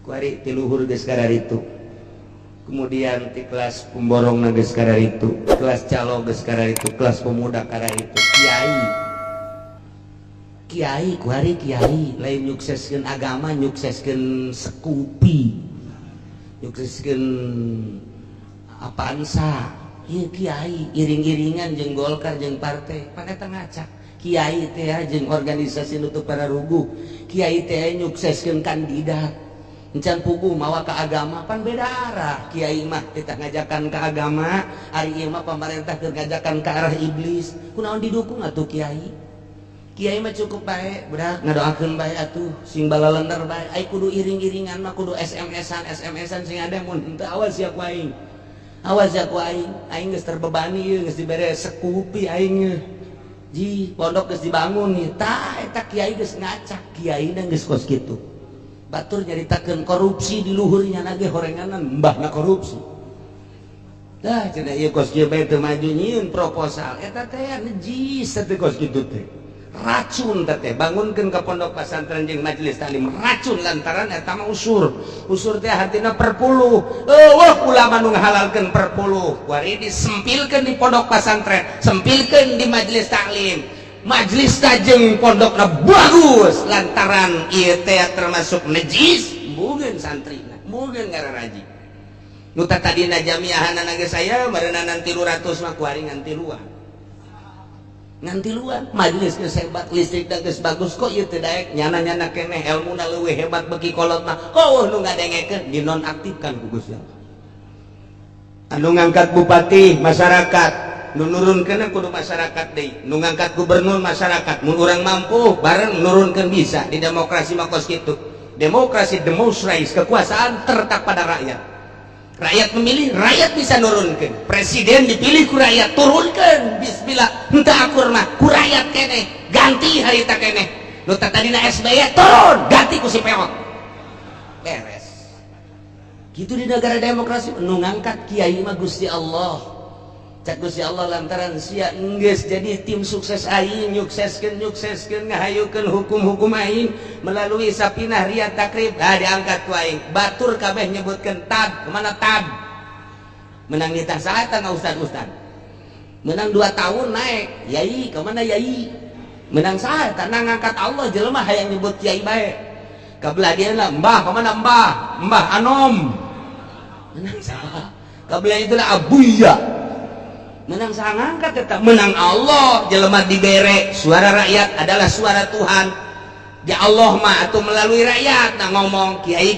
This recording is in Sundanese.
Kuari ti luhur geus kararitu, kemudian di kelas pemborong geus kararitu, kelas calo geus kararitu, kelas pemuda kararitu. Kiai, kiai kuari, kiai lain nyukseskeun agama, nyukseskeun Scoopy, nyukseskeun Avanza. Ieu kiai iring-iringan jeung Golkar jeung partai pan eta ngacak. Kiai teh jeung organisasi nutup para ruguh. Kiai teh nyukseskeun kandidat, encan puguh mawa ke agama, pan beda arah. Kiai mah kita ngajakan ke agama, ari ieu mah pemerintah keur ngajakan ke arah iblis. Kunaon didukung atuh kiai? Kiai mah cukup bae budak ngadoakeun bae atuh, sing balalender bae. Ai kudu iring-iringan mah, kudu SMS-an SMS-an sing ada. Mun henteu, awas ya ku aing, awas ya ku aing. Aing geus terbebani ieu, geus dibere Scoopy aing ye. Ji pondok geus dibangun nih. Tah, eta kiai geus ngacak, kiai geus kos kitu. Batur nyaritakeun korupsi di luhurnya nage horenganan mbahna korupsi. Dah cenah ieu kos kieu bae teu maju, nyieun proposal eta teh najis teh, kos kitu teh racun teh. Bangunkeun ka pondok pesantren jeung majelis taklim racun, lantaran eta mah usur. Usur teh artina perpuluh. Euweuh ulama nu ngahalalkeun perpuluh. Kuari disempilkeun di pondok pesantren, sempilkeun di majelis taklim. Majelis jeung pondokna bagus, lantaran ieu teh termasuk najis, mungkin santri mungkin ngararaji. Nu tadina jamiahanana geus saya meureunan 300 mah, kuari ngan tiluan, ngan tiluan. Majelis geus hebat, listrik geus bagus, kok ieu teu daek? Nyana-nyana keneh elmuna leuwih hebat, beki kolot mah kok euweuh nu ngadengekeun, dinonaktifkan ku Gusti Allah. Anu ngangkat bupati masyarakat, nu nurunkeun kudu masyarakat deui. Nu ngangkat gubernur masyarakat. Mun urang mampu bareng nurunkeun bisa. Di demokrasi mah kos kitu. Demokrasi demonstrasi, kekuasaan terletak pada rakyat. Rakyat memilih, rakyat bisa nurunkeun. Presiden dipilih ku rakyat, turunkeun. Bismillah, henteu akur mah ku rakyat keneh ganti harita keneh. Nu tadina SBY turun, ganti ku si peot, beres. Gitu di negara demokrasi. Nu ngangkat kiai mah Gusti Allah. Cak Gusti Allah, lantaran sia enggeus jadi tim sukses aing, nyukseskeun, nyukseskeun, ngahayukeun hukum-hukum aing melalui Sapinah, Riyad, Takrib, ah, diangkat ku aing. Batur kabeh nyebutkeun tad kemana tad menang nitah saha tangga ustad ustad menang 2 tahun naik yai, kemana yai menang saha? Karena ngangkat Allah. Jelema hayang nyebut kiai bae. Kabelah dia lah, mbah kemana, mbah, mbah anom menang saha? Kabelah itulah abuya menang saha? Ngangkat tetap menang Allah. Jelema dibere suara rakyat adalah suara Tuhan. Ya Allah mah atau melalui rakyat. Nah, ngomong kiai ke